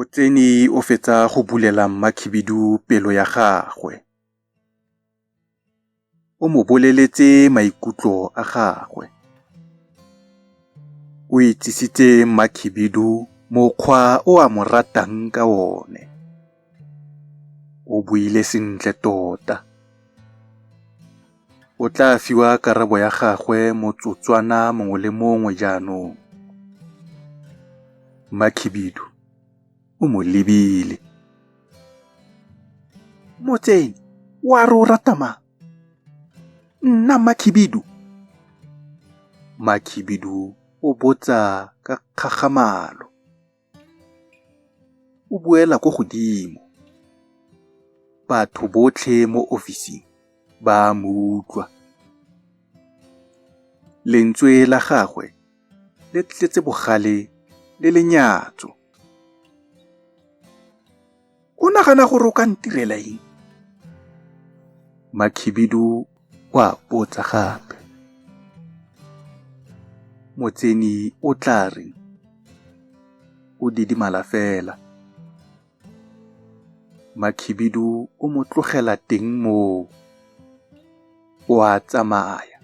Motseni o fetsa go bulela Mmakhibidu pelo ya gagwe. O mo boleletse maikutlo a gagwe. O itsisitse Mmakhibidu mokgwa o a mo ratang ka one. O buile sentle tota. O tla fiwa karabo ya gagwe motsotswana mongwe le mongwe jaanong. Mmakhibidu o mo lebile. Motseni, wa re o rata mang? Nna Mmakhibidu? Mmakhibidu o botsa ka kgakgamalo. O buela ko godimo. Batho botlhe mo ofising ba a mo utlwa. Lentswe la gagwe le tletse bogale le lenyatso. O nagana gore o ka ntirela eng? Makhibidu o a botsa gape. Motseni o tla reng? O didimala fela. Makhibidu o mo tlogela teng moo. O a tsamaya.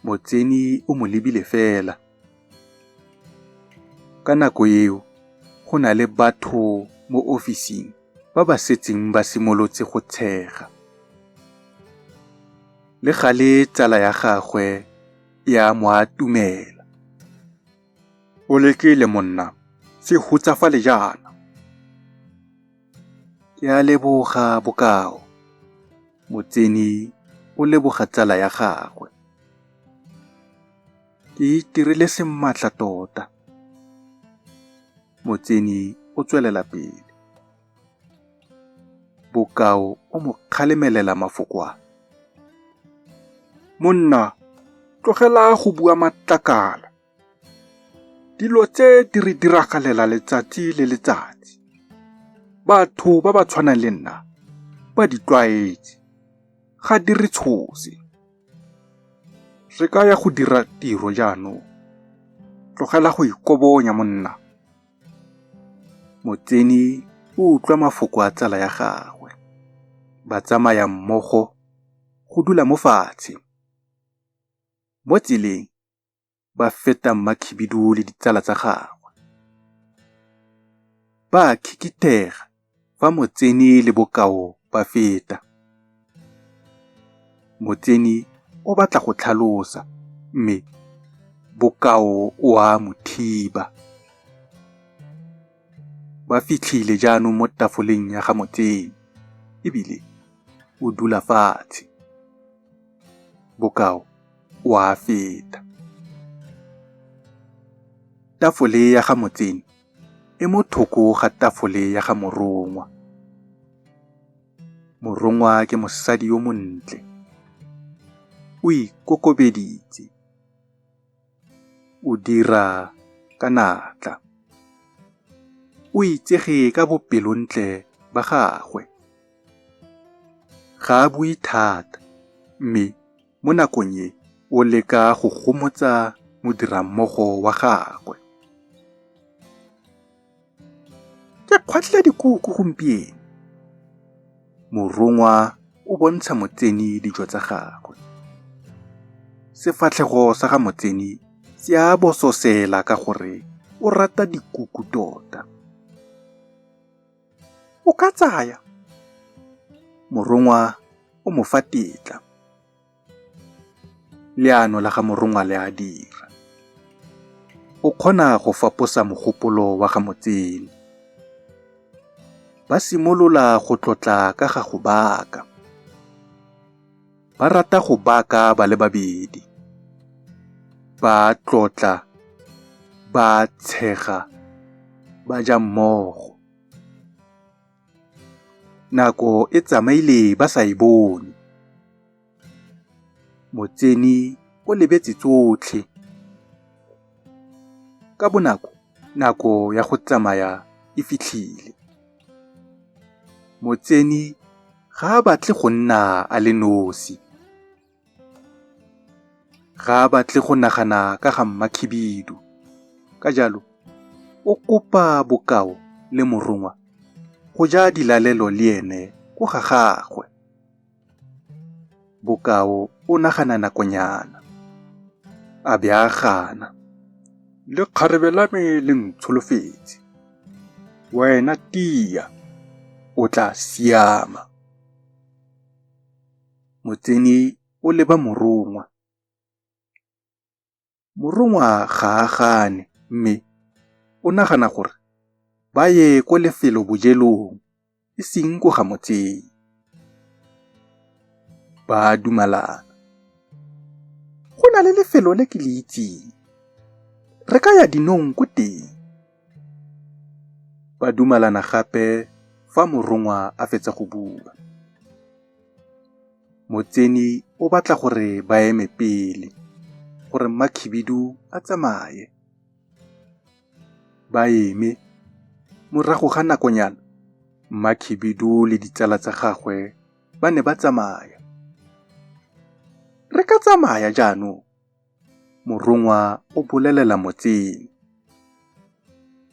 Motseni o mo lebile fela. Ka nako eo go na le batho mo ofising ba ba setseng ba simolotse go tshega. Le gale tsala ya gagwe e a mo atumela. O lekile monna, se hutsafale jaana. Ke a leboga Bokao. Motseni o leboga tsala ya gagwe. Ke itirile sematla tota. Motseni o tswelela pele. Bokao o mo kgalemelela mafoko a. Monna, tlogela go bua matlakala. Dilo tse di re diragalela letsatsi le letsatsi. Batho ba ba tshwanang le nna ba di tlwaetse, ga di re tshose. Re ka ya go dira tiro jaanong. Tlogela go ikobonya monna. Motseni o utlwa mafoko a tsala ya gagwe. Ba tsamaya mmogo go dula mo fatshe. Mo tseleng ba feta Mmakhibidu le ditsala tsa gagwe. Ba a khikithega fa Motseni le Bokao ba feta. Motseni o batla go tlhalosa mme Bokao o a mo thiba. Ba fitlhile jaanong mo tafoleng ya ga Motseni ebile o dula fatshe. Bokao o a feta. Tafole ya ga Motseni e mo thoko ga tafole ya ga Morongwa. Morongwa ke mosadi yo montle. O ikokobeditse. O dira ka natla. O itsege ka bopelontle ba gagwe. Ga a bue thata mme mo nakong e o leka go gomotsa modirammogo wa gagwe. Ke kgwatlhile dikoko gompieno. Morongwa o bontsha Motseni dijo tsa gagwe. Sefatlhego sa ga Motseni se a bososela ka gore o rata dikuku tota. O ka tsaya? Morongwa o mo fa tetla. Leano la ga Morongwa le a dira. O kgona go faposa mogopolo wa ga Motseni. Ba simolola go tlotla ka ga go baka. Ba rata go baka ba le babedi. Ba tlotla, ba tshega, ba ja mmogo. Nako e tsamaile ba sa e bone. Motseni o lebetse tsotlhe. Ka bonako nako ya go tsamaya e fitlhile. Motseni ga a batle go nna a le nosi. Ga a batle go nagana ka ga Mmakhibidu, ka jalo O kopa Bokao le Morongwa go ja dilalelo le ene ko ga gagwe. Bokao o nagana nakonyana, a be a gana. Lekgarebe la me le ntsholofetse. Wena tia, o tla siama. Motseni o leba Morongwa. Morongwa ga a gane mme o nagana gore ba ye ko lefelobojelong e seng ko ga Motsei. Ba dumalana. Go na le lefelo le ke le itseng. Re ka ya dinong ko teng. Ba dumalana gape fa Morongwa a fetsa go bua. Motseni o batla gore ba eme pele, gore Mmakhibidu a tsamaye. Ba eme, morago ga nakonyana, Mmakhibidu le ditsala tsa gagwe ba ne ba tsamaya. Re ka tsamaya jaanong, Morongwa o bolelela Motseni.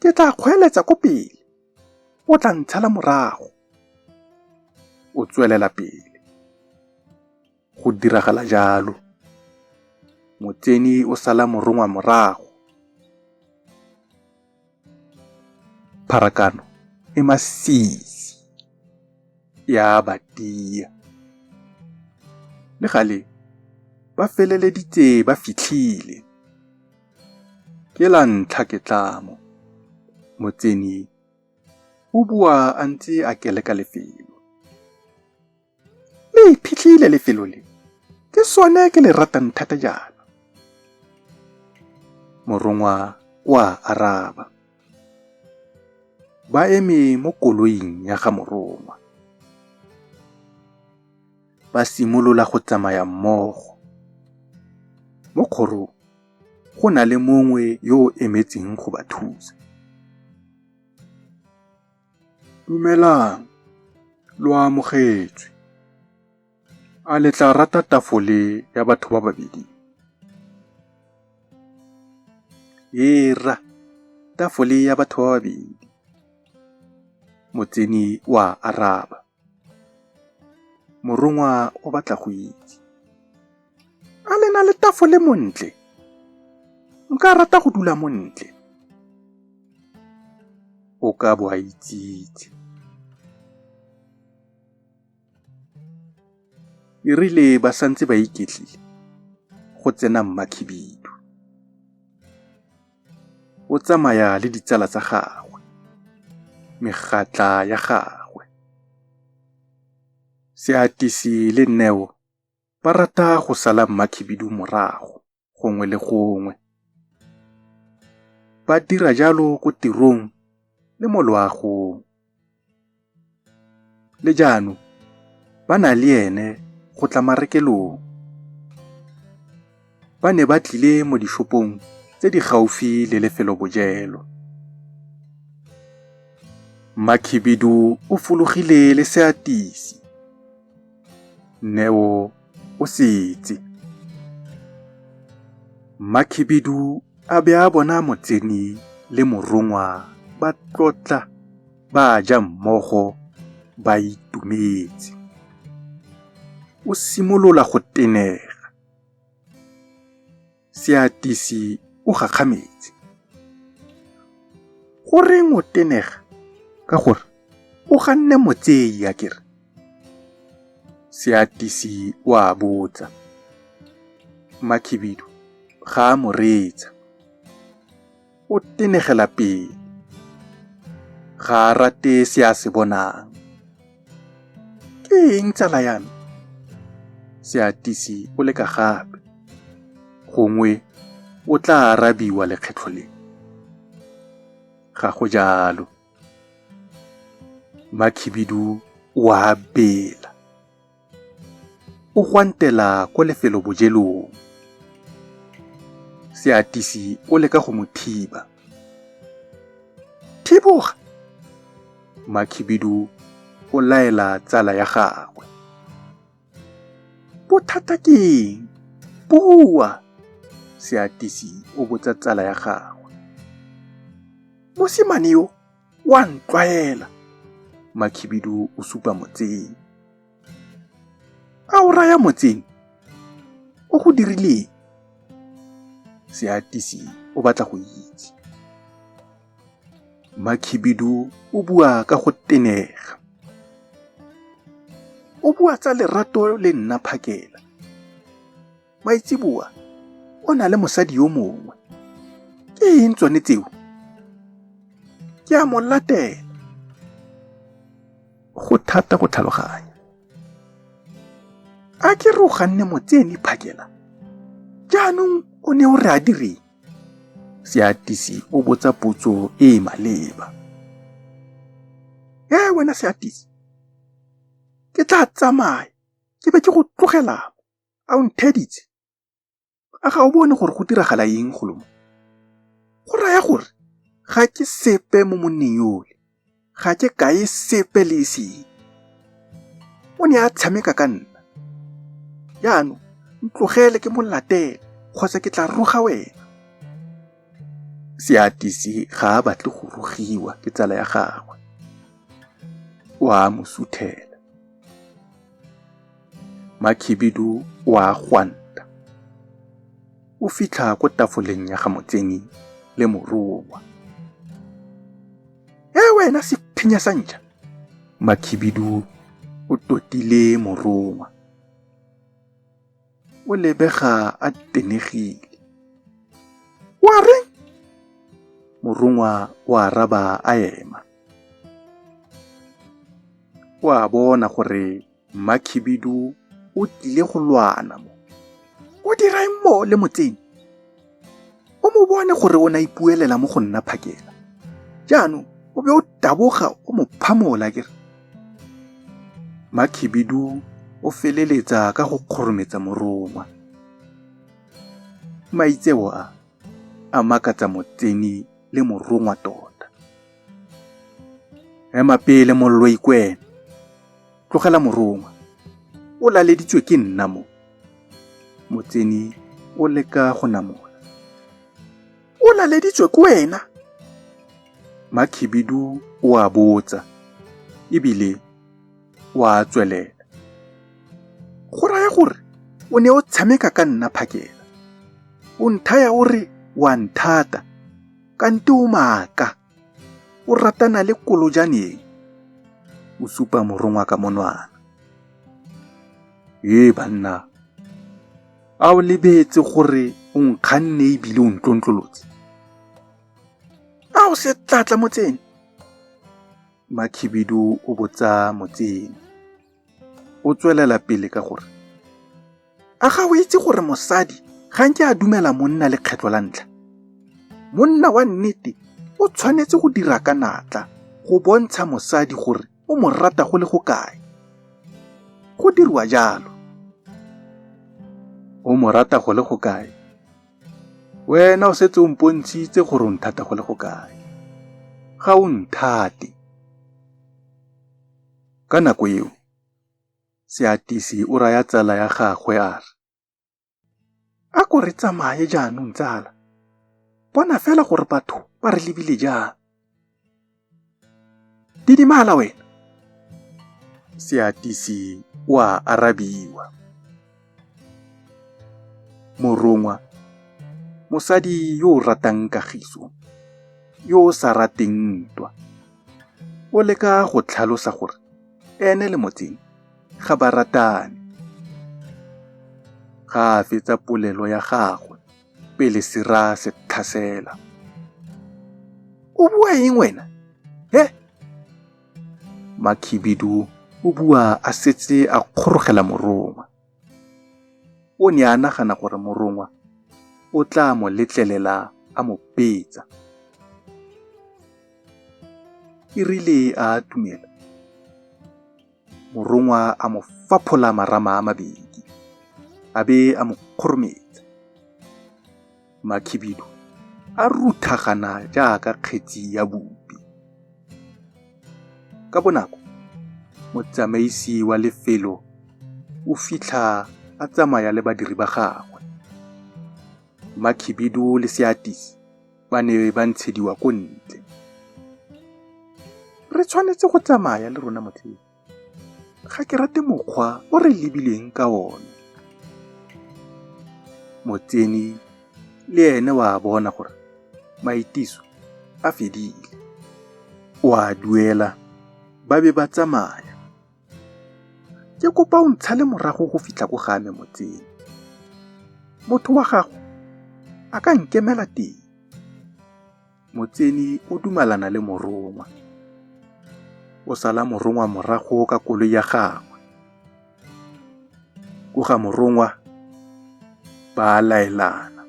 Ke tla kgweeletsa ko pele, o tla ntshala morago. O tswelela pele. Go diragala jalo. Motseni o sala Morongwa morago. Pharakano e masisi. Ya ba tia. Le gale, ba feleleditse ba fitlhile. Ke la ntlha ke tla mo. Motseni o bua a ntse a keleka lefelo. Le iphitlhile lefelo le, ke sone ke le ratang thata jaana. Morongwa o a araba. Ba eme mo koloing ya ga Morongwa. Ba simolola go tsamaya mmogo. Mo kgorong go na le mongwe yo o emetseng go ba thusa. Dumelang, lo amogetswe. A le tla rata tafole ya batho ba babedi? Ee rra, tafole ya batho ba babedi. Motseni o a araba. Morongwa o batla go itse. A le na le tafole montle? Nka rata go dula montle. O ka bo a itsitse. E rile ba santse ba iketlile, go tsena Mmakhibidu. O tsamaya le ditsala tsa gagwe, megatla ya gagwe. Seatisi le Neo ba rata go sala Mmakhibidu morago gongwe le gongwe. Ba dira jalo ko tirong le mo loagong. Le jaanong ba na le ene go tla marekelong. Ba ne ba tlile mo dishopong tse di gaufi le lefelobojelo. Mmakhibidu o fologile le seatisi. Neo o setse. Mmakhibidu a be a bona Motseni le Morongwa ba tlotla ba ja mmogo ba itumetse. O simolola go tenega. Seatisi o gakgametse. Goreng o tenega? Ka gore o ganne Motsei akere? Seatisi o a botsa. Mmakhibidu ga a mo reetsa. O tenegela pele. Ga a rate se a se bonang. Ke eng tsala ya me? Seatisi o leka gape. Gongwe o tla arabiwa lekgetlho le. Ga go jalo. Mmakhibidu o a bela. O gwantela ko lefelobojelong. Seatisi o leka go mo thiba. Thiboga! Mmakhibidu o laela tsala ya gagwe. Bothata ke eng? Bua! Seatisi o botsa tsala ya gagwe. Mosimane yo o a ntlwaela. Makhibidu o supa Motseng. A o raya Motseng? O go dirileng? Seatisi o batla go itse. Makhibidu o bua ka go tenega. O bua tsa lerato le nna phakela. Maitseboa o na le mosadi yo mongwe. Ke eng tsone tseo? Ke a mo latela. Go thata go tlhaloganya. A ke re o ganne Motseni phakela? Jaanong o ne o re a direng? Seatisi o botsa potso e e maleba. Ee wena Seatisi, ke tla tsamaya ke be ke go tlogela A o ntheditse? A ga o bone gore go diragala eng golo mo? Go raya gore ga ke sepe mo monneng yole. Ga ke kae sepe le e seng. O ne a tshameka ka nna. Jaanong ntlogele ke mo latele kgotsa ke tla roga wena. Seatisi ga a batle go rogiwa ke tsala ya gagwe. O a mo suthela. Makhibidu o a gwanta. O fitlha ko tafoleng ya ga Motseni le Morongwa. E wena sephinya sa ntšha! Makhibidu o totile Morongwa. O lebega a tenegile. Wa reng? Morongwa o araba a ema. O a bona gore Mmakhibidu o tlile go lwana mo. O dira eng mo le motseng? O mo bone gore o ne a ipuelela mo go nna phakela. Jaanong o be o taboga o mo phamola kere. Mmakhibidu o feleletsa ka go kgorometsa morongwa. Maitseo a a makatsa Motseni le morongwa tota. Ema pele moloi kwena. Tlogela morongwa. O laleditswe ke nna mo. Motseni o leka go namola. O laleditswe ke wena? Makhibidu o a botsa ebile o a tswelela. Go raya gore o ne o tshameka ka nna phakela. O nthaya o re o a nthata kante o maaka. O ratana le kolojaneng. O supa morongwa ka monwana. Ee banna, a o lebetse gore o nkganne ebile o ntlontlolotse? A o se tlatla motseng? Makhibidu o botsa motseng. O tswelela pele ka gore a ga o itse gore mosadi ga nke a dumela monna lekgetlo la ntlha? Monna wa nnete o tshwanetse go dira ka natla go bontsha mosadi gore o mo rata go le go kae. Go dirwa jalo. O mo rata go le go kae? Wena o setse o mpontshitse gore o nthata go le go kae. Ga o nthate. Ka nako eo, Seatisi o raya tsala ya gagwe a re, A ko re tsamaye jaanong tsala. Bona fela gore batho ba re lebile jang. Didimala wena. Seatisi o a arabiwa. Morongwa, mosadi yo o ratang kagiso, yo o sa rateng ntwa, o leka go tlhalosa gore ene le Motseng ga ba ratane. Ga a fetsa polelo ya gagwe pele sera se tlhasela. O bua eng wena? He? Makhibidu o bua a setse a kgorogela Morongwa. O ne a nagana gore Morongwa o tla mo letlelela a mo betsa. E rile a atumela, Morongwa a mo faphola marama a mabedi, a be a mo kgorometsa. Makhibidu a ruthagana jaaka kgetsi ya bupi. Ka bonako, motsamaisi wa lefelo o fitlha a tsamaya le badiri ba gagwe. Makhibidu le Seatisi ba ne ba ntshediwa ko ntle. Re tshwanetse go tsamaya le rona Motseni. Ga ke rate mokgwa o re lebilweng ka ona. Motseni le ene o a bona gore maitiso a fedile. O a duela ba be ba tsamaya. Ke kopa o ntshale morago go fitlha ko ga me Motseni. Motho wa gago a ka nkemela teng. Motseni o dumalana le Morongwa. O sala Morongwa morago ka koloi ya gagwe. Ko ga Morongwa ba a laelana.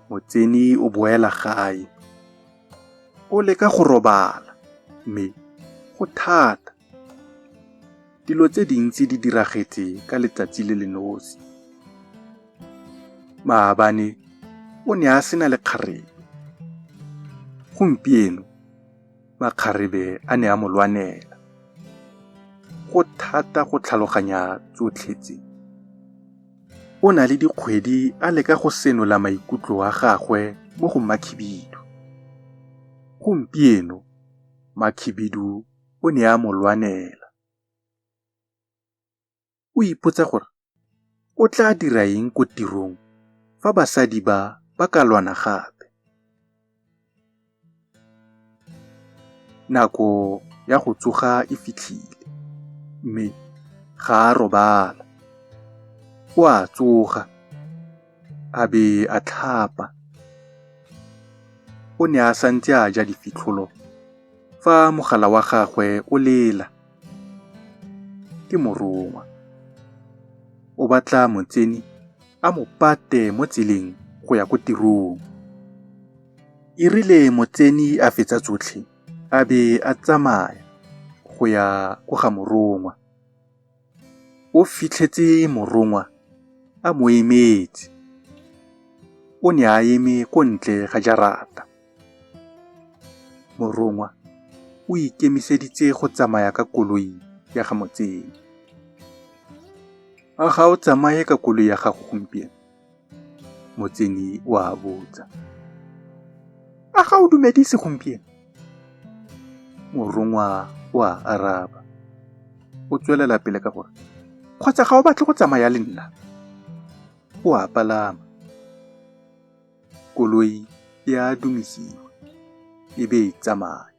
Motseni o boela gae. O leka go robala mme go thata. Dilo tse dintsi di diragetse ka letsatsi le le nosi. Maabane o ne a sena lekgarebe. Gompieno makgarebe a ne a mo lwanela. Go thata go tlhaloganya tsotlhe tse. O na le dikgwedi a leka go senola maikutlo a gagwe mo go Mmakhibidu. Gompieno Mmakhibidu o ne a mo lwanela. O ipotsa gore o tla dira eng ko tirong fa basadi ba ba ka lwana gape. Nako ya go tsoga e fitlhile mme ga a robala. O a tsoga a be a tlhapa. O ne a santse a ja difitlholo fa mogala wa gagwe o lela. Ke Morongwa. O batla Motseni a mo pate mo tseleng go ya ko tirong. E rile Motseni a fetsa tsotlhe a be a tsamaya go ya ko ga Morongwa. O fitlhetse Morongwa a mo emetse. O ne a eme ko ntle ga jarata. Morongwa o ikemiseditse go tsamaya ka koloi ya ga Motseni. A ga o tsamaye ka koloi ya gago gompieno? Motseni o a botsa. A ga o dumedise gompieno? Morongwa o a araba. O tswelela pele ka gore, kgotsa ga o batle go tsamaya le nna? O a palama. Koloi e a dumisiwa e be e tsamaya.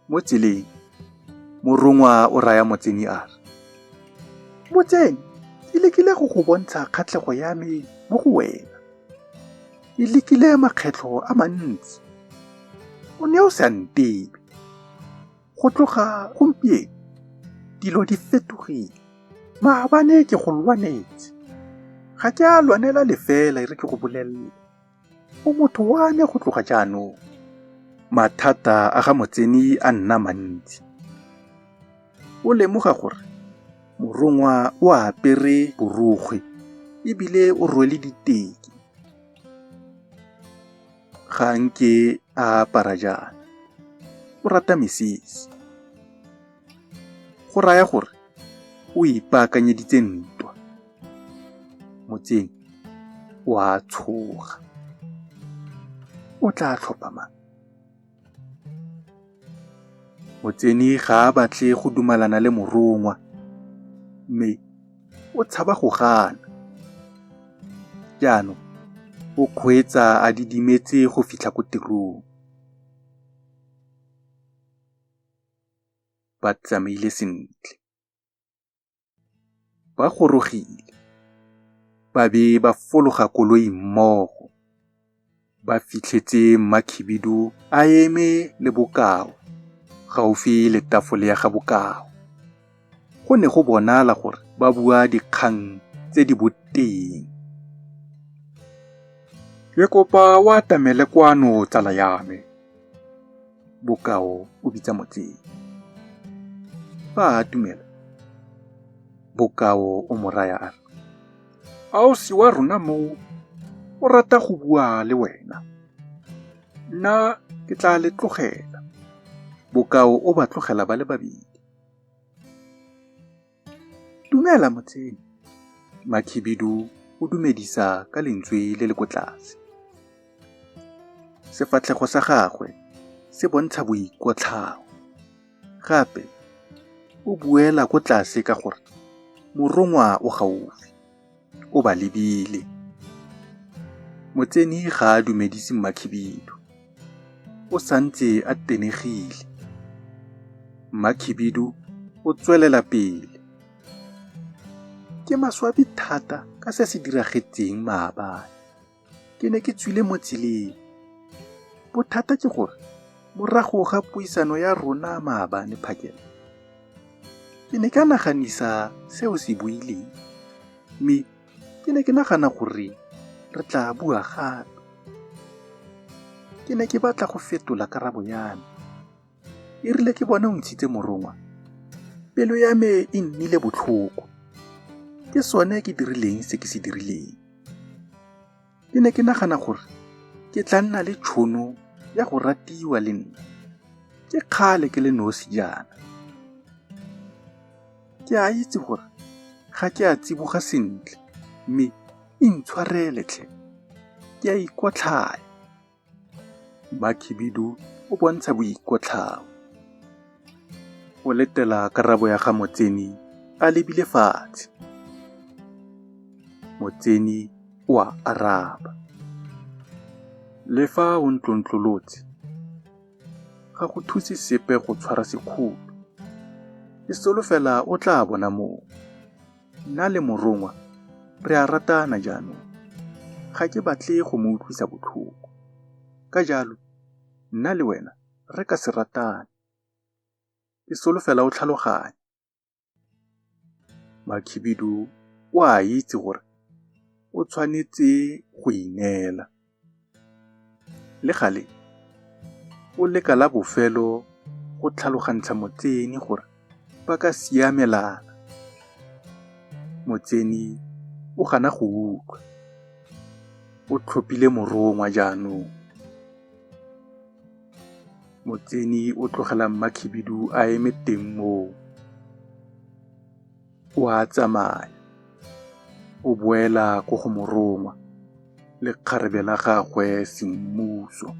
Mo tseleng, Morongwa o raya Motseni a re, Motseni, ke lekile go go bontsha kgatlhego ya me mo go wena. Ke lekile makgetlho a mantsi. O ne o sa ntebe. Go tloga gompieno, dilo di fetogile. Maabane ke go lwanetse. Ga ke a lwanela lefela e re ke go bolelele. O motho wa me go tloga jaanong. Mathata a ga Motseni a nna mantsi. O lemoga gore Morongwa o apere borokgwe ebile o rwele diteki. Ga nke a apara jaana. O rata mesese. Go raya gore o ipaakanyeditse ntwa. Motseni o a tshoga. O tla tlhopha mang? Motseni ga a batle go dumalana le Morongwa, mme o tshaba go gana. Jaanong o kgweetsa a didimetse go fitlha ko tirong. Ba tsamaile sentle. Ba gorogile. Ba be ba fologa koloi mmogo. Ba fitlhetse Mmakhibidu a eme le Bokao gaufi le tafole ya ga Bokao. Go ne go bonala gore ba bua dikgang tse di boteng. Ke kopa o atamele kwano tsala ya me. Bokao o bitsa Motseng. Fa a atumela, Bokao o mo raya a re, Ausi wa rona mo o rata go bua le wena. Nna ke tla le tlogela. Bokao o ba tlogela ba le babedi. Dumela Motseng. Makhibidu o dumedisa ka lentswe le le ko tlase. Sefatlhego sa gagwe se bontsha boikotlhao. Gape o buela ko tlase ka gore Morongwa o gaufi, o ba lebile. Motseni ga a dumedise Mmakhibidu, o sa ntse a tenegile. Mmakhibidu o tswelela pele. Ke maswabi thata ka se se diragetseng maabane. Ke ne ke tswile mo tseleng. Bothata ke gore morago ga puisano ya rona maabane phakela, ke ne ka naganisa se o se buileng mme ke ne ke nagana gore re tla bua gape. Ke ne ke batla go fetola karabo ya me. E rile ke bona o ntshitse Morongwa, pelo ya me e nnile botlhoko. Ke sone ke dirileng se ke se dirileng. Ke ne ke nagana gore ke tla nna le tšhono ya go ratiwa le nna. Ke kgale ke le nosi jaana. Ke a itse gore ga ke a tsiboga sentle mme intshwarele tlhe. Ke a ikotlhaya. Mmakhibidu o bontsha boikotlhao. O letela karabo ya ga Motseni a lebile fatshe. Motseni o a araba. Le fa o ntlontlolotse, ga go thuse sepe go tshwara sekgopi. Ke solofela o tla bona mongwe. Nna le Morongwa re a ratana jaanong. Ga ke batle go mo utlwisa botlhoko. Ka jalo, nna le wena re ka se ratane. Ke solofela o tlhaloganya. Mmakhibidu o a itse gore o tshwanetse go ineela. Le gale, o leka la bofelo go tlhalogantsha Motseni gore ba ka siamelana. Motseni o gana go utlwa. O tlhophile Morongwa jaanong. Motseni o tlogela Mmakhibidu a eme teng moo. O a tsamaya. O boela ko go Morongwa, lekgarebe la gagwe semmuso.